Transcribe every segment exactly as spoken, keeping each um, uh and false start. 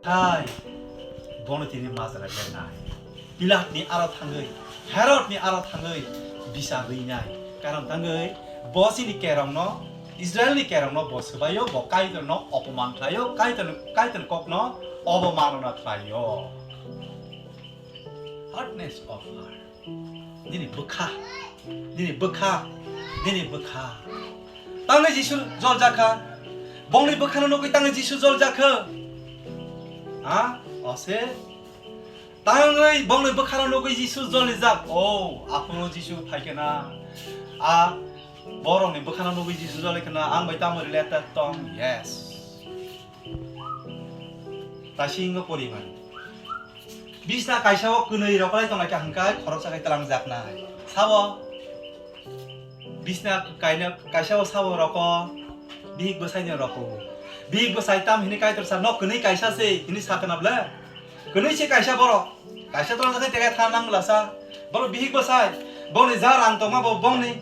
Ai, bono tini majra khe nai. Pilatni aro thangwi, Herodni aro thangwi bisa rwi nai. Karon tangwi bo chini kerongno, Israelni kerongno bo swbaio, bo Kaitorno opoman khlaio, Kaitor, Kaitor kokno obomanona khlaio. Hardness of heart. Nini bwkha, nini bwkha, nini bwkha. Tangwi Jisu jol jakha. Bongni bwkhano nugwi tangwi Jisu jol jakha. Ha? Ose? Tangwi bongni bwkhano nugwi Jisu jol jak. Oh, aphuru Jisu phaikhe na. A borokni bwkhano nugwi Jisu jol khe na. Ang bai tamo related tong? Yes. Tasingo poriman. Bisna kaisa o kwnwi rok lai tongnaikha hwnkhe khoroksa khe twlangjaknai. Sabo? Bisna kaina, kaisa o sabo roko, bihik bwsaino roko. Bihik bwsai tam hini Kaitor sa, "Nok kwnwi kaisa se," hini sa khna ble. Kwnwi se kaisa borok. Kaisa twlangjaknai tege tha nang bwlasa. Borok bihik bwsai. Bongni ja rang tongma bo bongni.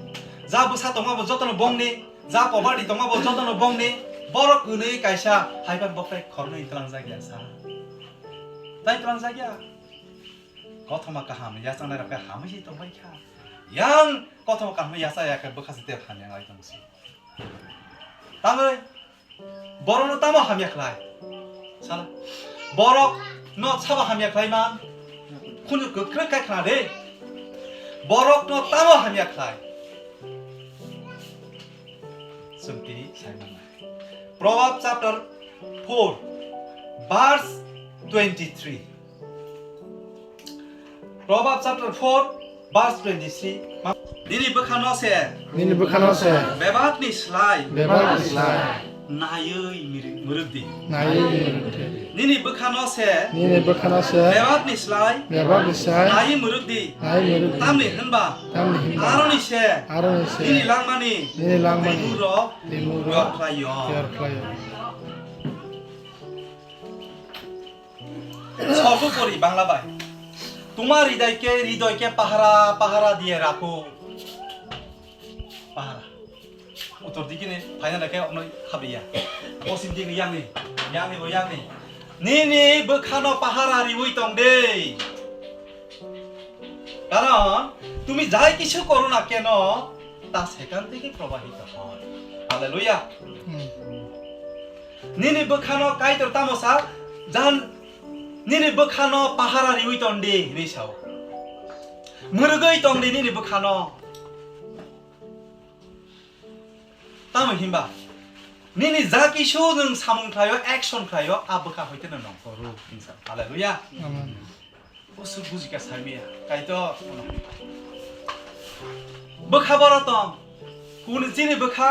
Ja bwsa tongma bo jotono bongni. Ja poverty tongma bo jotono bongni. Borok kwnwi kaisa. Haiphano boktai khornwi twlangjak ya sa. Tai twlangjak ya. Kothoma kaham yachangnai rok khe hamwi se tongbai kha. Yang kothoma kaham yacha ya khe bwkha se tei hamya ngai tong se. Tangwi borokno tamo hamya khlai? Sala. Borokno sabo hamya khlai man? Khunju kwkrwi khe khna de. Borokno tamo hamya khlai? Chwng tini sai mannai. Proverb chapter four, verse twenty-three. Proverb chapter four, verse twenty-three. Nini bwkhano se Nini bwkhano se bebakni slai bebakni slai naiwi miri-, mwrwkdi. Naiwi miri-, Nini bwkhano se Nini bwkhano se bebakni slai bebakni slai naiwi mwrwkdi. Naiwi mwrwkdi. Tamni hwnba Tamni hwnba aroni se aroni se nini langmani nini langmani rimurok rimurok yor khlaio. Yor khlaio. Sobo pori Bangla bai. Tuma ridai ke, ridoi ke pahara, pahara diye rakho. Pahara. Utor digi ni phaina da ke ono habiya. Posim digi yang ni, yang ni bo yang ni. Nini bwkhano pahara riwi tong de. কারণ তুমি যাই কিছু করো না কেন, তা সেখান থেকে প্রবাহিত হয়। Hallelujah. Hmm. Nini bwkhano Kaitor tamo sa, jan nini bwkhano pahara riwi tong di hinwi sao. Mwrwgwi tong di nini bwkhano. Tamo hinba nini ja kisu nwng samung khlaio, action khlaio, a bwkha hoite no nongkhoro hinsa. Hallelujah. Amen. Usuk bujika saimiya, Kaitor. Bwkha boro tong. Kuni chini bwkha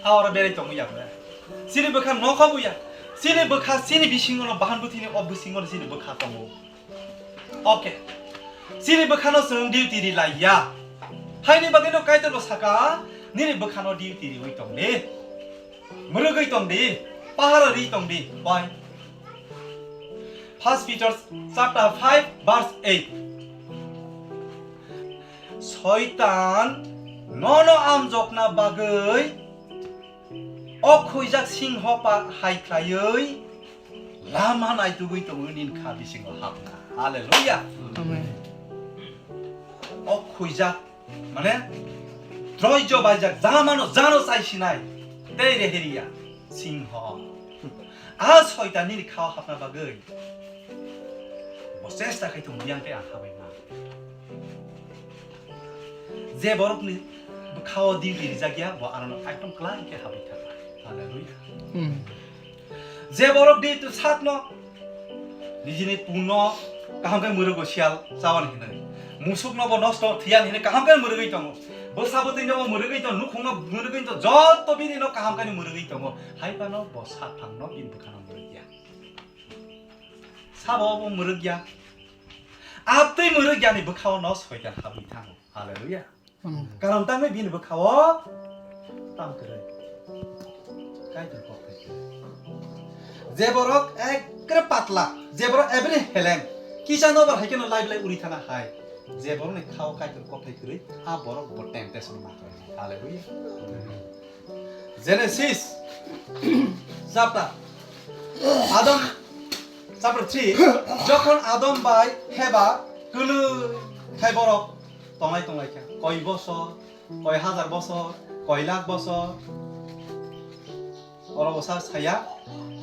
awara berai tongo ya bre. Chini bwkha nokho buya. Chini bwkha chini bisingo no bahan buthini o bisingo no chini bwkha tongo. Okay. Chini bwkhano chwng duty ri laiya. Haini bagwi no Kaitor bo saka, nini bwkhano duty riwi tong di. Mwrwgwi tong di. Pahara ri tong di. Why? First Peter chapter five verse eight. Soitan nono amjokna bagwi o khwijak singho pa hai khlaiwi lama naitugwi tongwi nini kha bisingo hapna. Hallelujah. Amen. O khwijak mane droijo baijak jamano jano chaisinai tei reheriya singho. A soitan nini khao hapna bagwi bo chesta khai tongo yang tei ang habai ma. Je borokni bwkhao duty rijak ya, bo ano ekdom kwlai khe habwi thangkha. Hallelujah. Hmm. Je borok duty sakno nijini pungno kaham khe mwrwgo siyal chabani hinwi. Musukno bo nosto thwiyani hinwi kaham khe mwrwgwi tongo. Bwsa bwtwino bo mwrwgwi tongo, nukhungno mwrwgwi tongo, jotto bini no kaham khe mwrwgwi tongo. Hai phano bo saphangno bini bwkhano mwrwgya. Sabo bo mwrwgya. Abtwi mwrwgyani bwkhao no soitan habwi thango. Hallelujah. Amen. Karon tangwi bini bwkhao tam kwrwi. Kaitor kok thai kwrwi. Je borok ekre patla, je borok ebri heleng, kisa nobar hai kheno lai belai uri thana hai. Je borokni khao Kaitor kok thai kwrwi, a borok bo temptation ma khlai. Hallelujah. Genesis chapter Adam Chapter three, jokhon Adam bai Heba kwnwi khai borok tonglai tonglai kha, koi bosor, koi hajar bosor, koi lakh bosor, oro bwsa saya,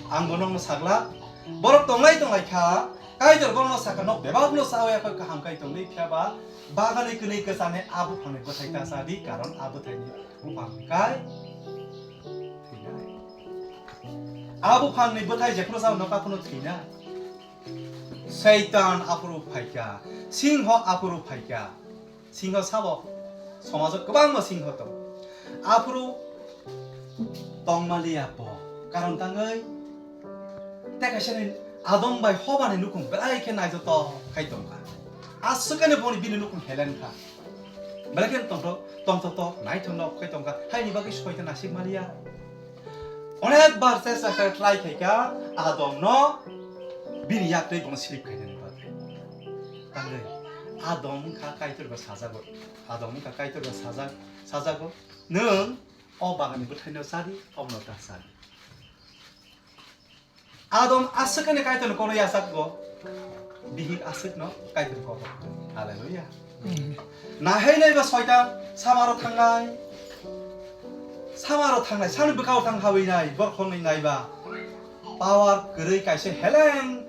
ang bo nokno sagla. Borok tonglai tonglai kha, Kaitor borokno sakha, "Nok bebakno chawi akhoi kaham khai tongdi, phiya ba bagani kwnwi kwchani a buphangni bwthai ta cha di, karon a bwthaini buphang kai thwinai." A buphangni bwthai jephuru chao nok aphuru thwinai. Saitan aphuru phaikha, singho aphuru phaikha. Singho sabo, somajo kwbangma singho tongo. Aphuru tongmaliya bo. Karon tangwi tei kaisa ni Adam bai Hobani nukhung belai khe naithotok khai tongkha. Aswkani boni bini nukhung helen kha. Belai khe tongthok, tongthok tok, naithok nok khai tongkha. Haini bagwi soitan nasik maliya. Onek bar chesta khe try khaikha Adamno bini yaktwi bono slip khainani bagwi. Tangwi Adam wngkha Kaitor bai sajago. Adam wngkha Kaitor bai sajak, sajago. Nwng o bagani bwthaino chadi, obono ta chadi. Adam aswkani Kaitorni kono yachakgo. Bihik aswkno Kaitorni kono. Hallelujah. Amen. Nahai naiba soitan samaro thangnai. Samaro thangnai, sani bwkhao thang hawinai, borkhongnwi naiba. Power kwrwi kaisa heleng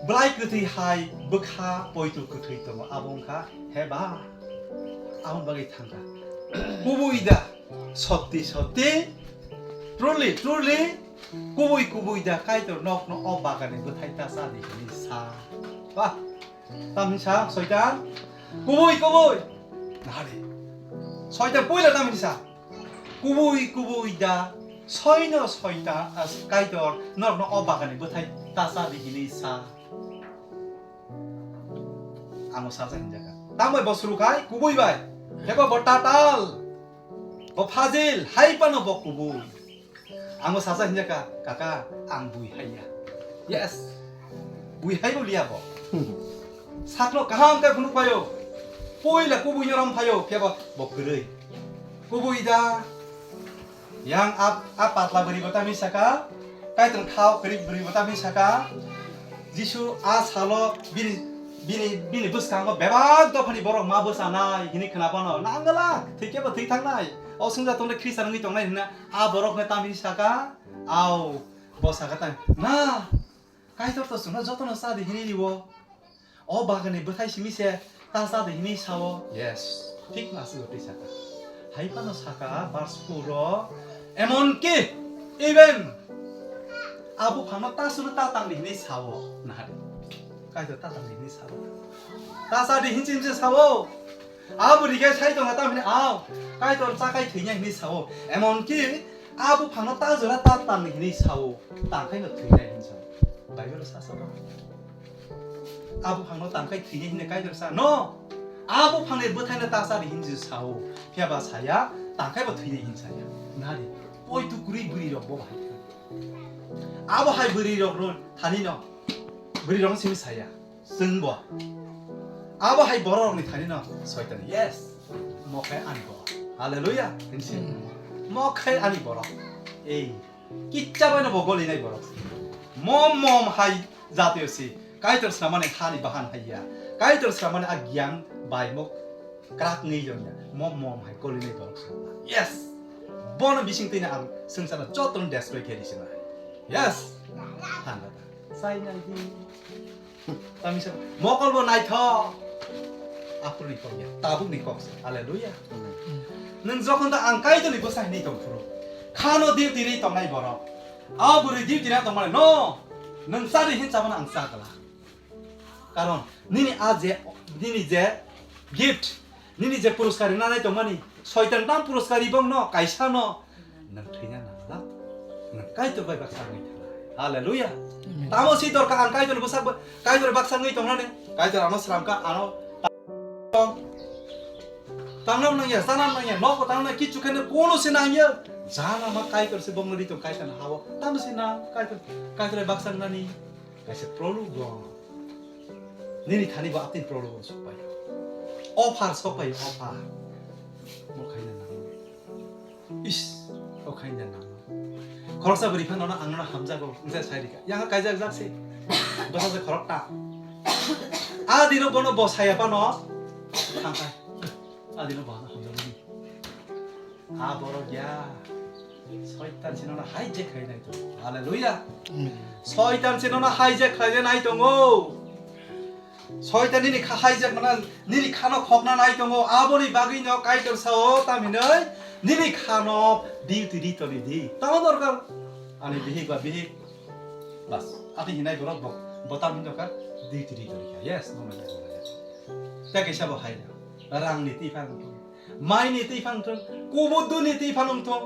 bwlai kwthwi hai bwkha poito kwthwi tongo, abo wngkha Heba. Aboni bagwi thangkha. Kubui da, sotti sotti, truly truly, kubui kubui da Kaitor nokno o bagani bwthai ta cha di hwnwi sa. Ba, tamni sa soitan, kubui kubui. Nahari. Soitan puila tamni sa. Kubui kubui da soino soita, as, Kaitor norokno o bagani bwthai ta cha di hwnwi sa. Ang o sajak hinjaka. Tamo bo suru khai kubui bai. Hebo bo tatal. Bo fajil, hai pano bo kubui. Ang o sajak hinjaka, kaka, ang bui haiya. Yes. Bui hai bo liya bo. Sakno kaham khe phunuk phaio. Puila kubui nyorom phaio, phiya bo, bo kwrwi. Kubui da. Yang a, a patla bwrwi bo tamni saka, Kaitor khao kwrwi bwrwi bo tamni saka, Jisu a salo bini, bini, bini bwskango bebak dophani borok ma bwchanai hwnwi khna phano, nangwlak, thwi khe bo thwi thangnai. O swngchar tongde Khristian wngwi tongnai hwnna a borokno tamni saka, ao, bo saka tang, na, Kaitor to chwngno jotono cha di hwnwi rio. O bagani bwthai simi se ta cha di hwnwi sao. Yes, thik ma aswk twi saka. Hai phano saka verse four o, emon ki even a buphangno ta chwngno ta tang di hwnwi sao. Nahari. Kaitor ta tang di hwnwi sao. Ta cha di hwnwi se sao. A bwrwi khe sai tongo ta hwnwi, ao, Kaitor cha khai thwinai hwnwi sao. Emon ki a buphangno ta jora ta tang di hwnwi sao. Tang khai no thwinai hwnwi sao. Bible o sa sao. A buphangno tang khai thwinai hwnwi Kaitor sa, no. A buphangni bwthaino ta cha di hwnwi sao. Phiya ba saya, tang khai bo thwinai hwnwi saya. Nari, oi tu kwrwi bwrwi rok bo bahai kha. Abo hai bwrwi rok no thani no. Bwrwi rok no simi saya. Chwng bo. Abo hai borok rok ni thani no. Soitan, yes. Mo khe ani borok. Hallelujah. Hinsi. Mo khe ani borok. Ei. Kicha bai no bo goli nai borok. Mom mom hai jatio si. Kaitor swnamani hani bahan haiya. Kaitor swnamani a gyan bai mo krak ngi jong ya. Mom mom hai goli nai borok swnama. Yes. Bono bising twi ang swngchar no joto no destroy khe ri sima. Yes. Handa. Sai nai di. Tamisa, mokol bo naithok. Aphuruni kok ya, tabukni kok se. Hallelujah. Nwng jokhon ta ang Kaitorni bwsa hinwi tong phuru, khano duty ri tongnai borok. A bwrwi duty na tongmani, no. Nwng chari hin chabana ang cha glak. Karon nini a je, nini je gift, nini je puruskar rina nai tongmani, soitan tam puruskar ribong no, kaisa no. Nwng thwina nanglak. Nwng Kaitor bai baksa wngwi thangnai. Hallelujah. Amen. Tamo si dorkar ang Kaitor bwsak ba-, Kaitor baksa wngwi tongnani. Kaitor ano sramkha, ano ta-, tangna nangya, sana nangya, nokbo tangna kichu khaina kono se nangya. Jana ma Kaitor se bongno ri tong Kaitor na hawo. Tamo si nang Kaitor, Kaitor bai baksa wngnani. Kaisa prologo. Nini thani bo atini prologo sokpai. Offer sokpai, offer. Mo khaina nango. Is, o khaina nango. Khoroksa bwrwi phano ang nono hamjago, wngkhe sai rikha. Yang kaijak jak se. Bwsa se khorokta. A dino bono bo saya phano thangkha. A dino bono hamjago. A borok ya. Soitan se nono hijack khlai nai tongo. Hallelujah. Amen. Soitan se nono hijack khlai nai tongo. Soitan nini kha hijack mana nini khano khokna nai tongo. Aboni bagwi no Kaitor sao tam hinoi nini khano duty ri toni di. Tamo dorkar. Ani bihik ba bihik. Bas. Ati hinai borok bo. Bo tam hin dorkar. Duty ri toni kha. Yes. No, no, no, no, no. Tei kaisa bo hai. Rang ni tiphang wngthung, mai ni twi phang wngthung, kubuddu ni twi phang wngthung.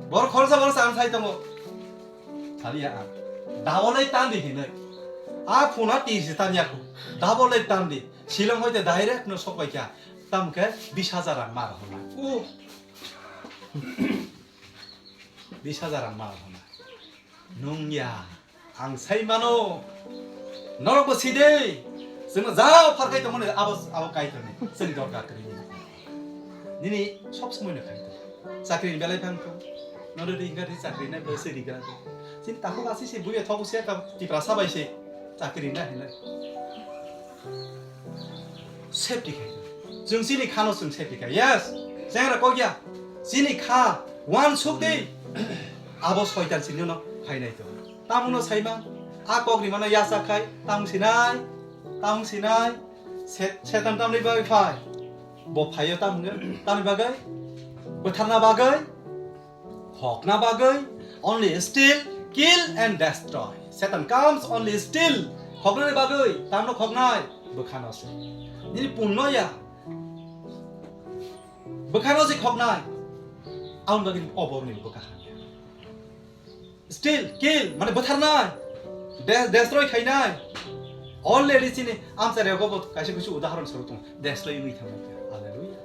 Bor khoroksa borok sa ang sai tongo. Saliya ang. Double eight tan di hinoi. A phuna tirsi tan yaku. Double eight tan di. Shillong hoite direct no sok bai kha. Tam khe bis hajar rang mar hona. Uh. Bis hajar rang mar hona. Nung ya. Ang sai mano. Norok bo si de. Chwngno ja pharkai tongmani abo, abo Kaitor ni. Chwng dorkar kwrwi ni. Nini sob somoi no khai tong. Chakri ni belai phang tong. Noro ri hingka ri chakri nai bo se ri ga. Chini takhuk asi se buya thogo se ka tipra sabai se. Chakri na hinai. Safety khai tong. Chwng chini khano chwng safety khai. Yes. Chengra kok ya. Chini kha wan suk di. Abo soitan chini no khai nai tong. Tamungno saima, a kok rimano yasa khai, tamung sinai, tamung sinai, se-, setan tamni bagwi phai. Bo phaio tamung, tamni bagwi, bwtharna bagwi, khokna bagwi, only steal, kill and destroy. Satan comes only steal, khoknani bagwi, tamno khoknai, bwkhano se. Nini punno ya, bwkhano se khoknai, aboni bagwi oborni bwkha hamya. Steal, kill, mane bwtharnai, de-, destroy khainai. Already chini amchai rego bo kaisa kusu udahoron soro tong, destroy wngwi thangwi. Hallelujah.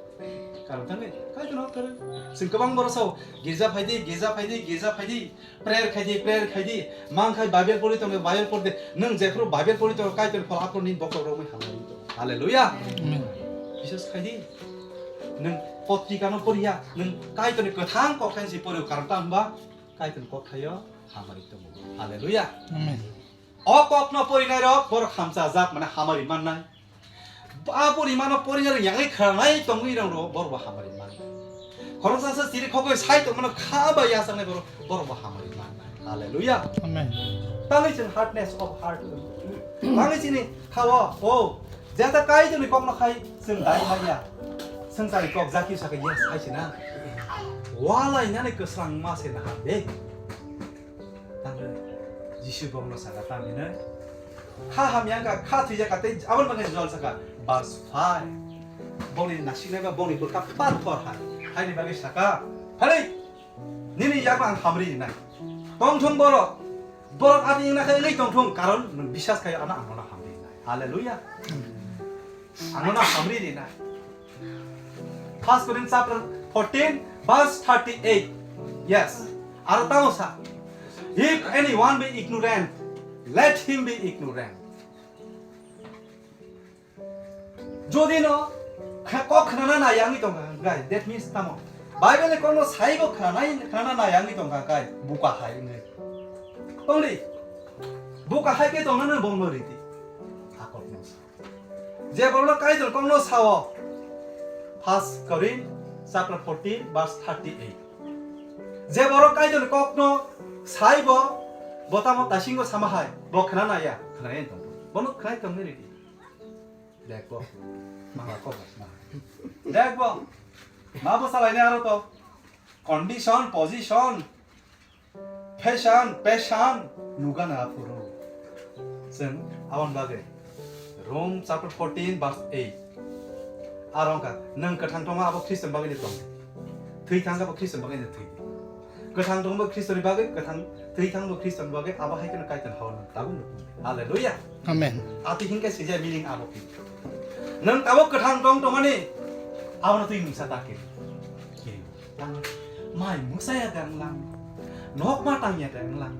Karon thangwi, Kaitor no kwrwi. Chwng kwbang borok sao, girja phaidi, girja phaidi, girja phaidi, prayer khaidi, prayer khaidi, mang khai Bible pori tong, Bible pori de. Nwng jephru Bible pori tong, Kaitor phal aphru ni bokhok romwi hamlai tong. Hallelujah. Amen. Biswas khaidi. Nwng potrika no poriya, nwng Kaitor ni kwthang kok khan si pori karon tang ba. Kaitor ni kok thaio hamari tongo. Hallelujah. Amen. O kok no porinai rok borok hamchajak mane hamari mannai. A porimano porinai rok yangwi khranai tongwi rang ro borok bo hamari mannai. Khoroksa sa siri khogoi sai tongmano kha bai yasaknai borok, borok bo hamari mannai. Hallelujah. Amen. Tangwi chwng hardness of heart. Tangwi chini khawo, o, jeta Kaitor ni kok no khai chwng dai manya. Swngchar ni kok jaki saka yes hai sina. Walai nani kwsrang ma se na de. Tangwi Jisu bokno saka, tang hinwi, kha hamya wngkha, kha thwijak kha, tei aboni bagwi jol saka. Verse five. Bokni nasiknai ba bokni bwkha pathor hai. Haini bagwi saka, "Phali, nini yakno ang hamri rinai. Tongthung borok, borok ani wngna khe wngwi tongthung, karon nwng biswas khai ano ang nono hamri rinai." Hallelujah. Ang nono hamri rinai. First Corinthians chapter fourteen, verse thirty-eight. Yes. Aro tamo sa, "If anyone be ignorant, let him be ignorant." Jodi no kha-, kok khnana nai yangwi tongkha, guys, that means tamo? Bible ni kokno saibo khnanai, khnana nai yangwi tongkha, guys, buka hai wngwi. Tongdi, buka hai khe tongna nang bongno ridi. Akok no sa. Je borokno Kaitor kokno sao, First Korin chapter fourteen verse thirty-eight. Je borok Kaitor kokno saibo, bo tamo taisingo sama hai, bo khna naya, khna yen tong. Bono khna tong ni ridi. Dekbo. Manga kok ma. Dekbo. Ma bo salai ne aro to. Condition, position. Fashion, passion, nugana aphuru. Chwng aboni bagwi Rome chapter fourteen verse eight. Aro wngkha, nwng kwthang tongma abo Khristo ni bagwi tong. Thwi thangkha bo Khristo ni bagwi thwi. Kwthang tongma Khristo ni bagwi kwthang, thwi thangma Khristo ni bagwi, abo hai kheno Kaitor hawan tabuk nukmani. Hallelujah. Amen. Ati hinkhe sijai meaning abo khe. Nwng tabuk kwthang tong tongmani, abono twi mungsa ta khe. Khe. Tang, mai mwsaya dang lang. Nok ma tangya dang lang.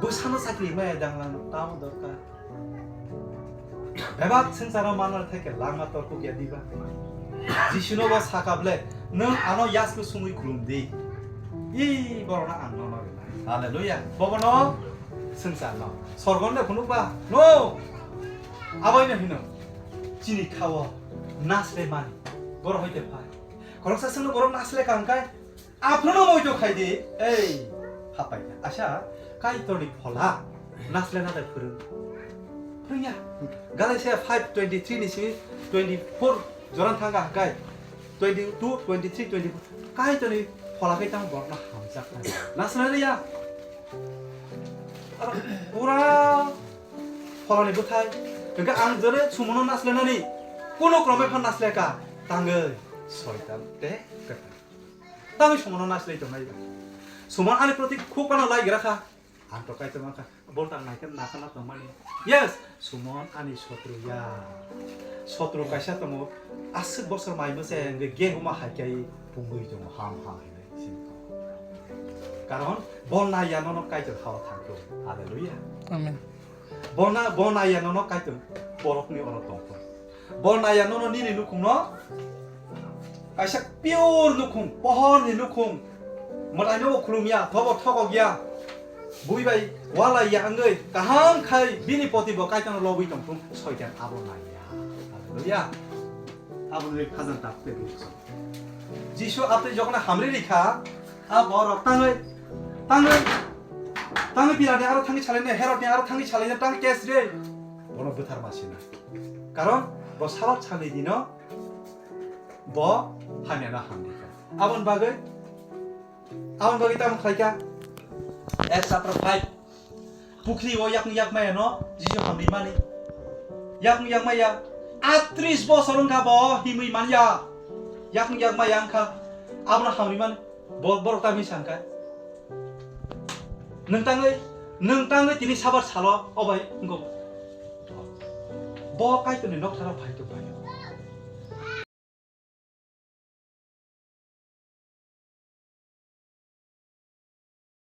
Bwsano sakri maya dang lang. Tamo dorkar. Bebak swngcharo manna theke langma torkuk ya diba. Jisuno bo saka ble, nwng ano yasku sungwi khulum di. I borokno ang nono rinai. Hallelujah. Bobono swngcharno. Sorgon de phunukba. No. Aboino hino. Chini khao nasle mani. Borok hoite phai. Khoroksa swngno borok nasle kangkai. Aphruno moito khaidi. Ei. Hapai. Asa Kaitorni phola. Nasle nadai phurung. Phurungya. Galatia five twenty-three ni simi twenty-four joran thanga hakai. Twenty-two, twenty-three, twenty-four. Kaitorni phola kai tang borokno hamjak nai. Nasle ya. Aro pura pholani bwthai. Hingke ang jore sumono nasle nani. Kuno krome phan nasle ka. Tangoi. Soitan te kata. Tangoi sumono nasle tongnai ba. Sumon ani proti khuk pano lai gra kha. Ang to kaitor mangkha, bol tang naikhe nakha na tongmani. Yes, Sumon ani sotru ya. Sotru kaisa tongo, aswk bosor mai mwse hwnkhe gehuma hai khe pungwi tongo, ham ham hinwi sini tongo. Karon bo naiya nono Kaitor hao thangkhe. Hallelujah. Amen. Bo na, bo naiya nono Kaitor borokni oro tongkhe. Bo naiya nono nini nukhungno kaisa pure nukhung, pohorni nukhung. Mwtaino bo khulumya, thobo thokokya. Bui bai walaiya wngwi kaham khai bini poti bo Kaitorno lobwi tongthung, Soitan abo naiya. Hallelujah. Aboni khajang tak te bukso. Jisu aboni jokna hamri rikha, a borok tangwi, tangwi, tangwi Pilatni aro thangwi salaina, Herodni aro thangwi salaina, tang case re. Bono bwthar masina. Karon bo Sabat salni dino bo hamyano hamrikha. Aboni bagwi, aboni bagwi tamo khlaikha? Acts chapter five. Pukhri o yakung yakmaya no Jisu hamri mani. Yakung yakmaya. Atris bosor wngkha bo himwi manya. Yakung yakmaya wngkha. Abono hamri mani. Bo-, borok tamni sangkha. Nwng tangwi, nwng tangwi tini Sabat salo obai wngkha. Bo Kaitorni noktharo phaito.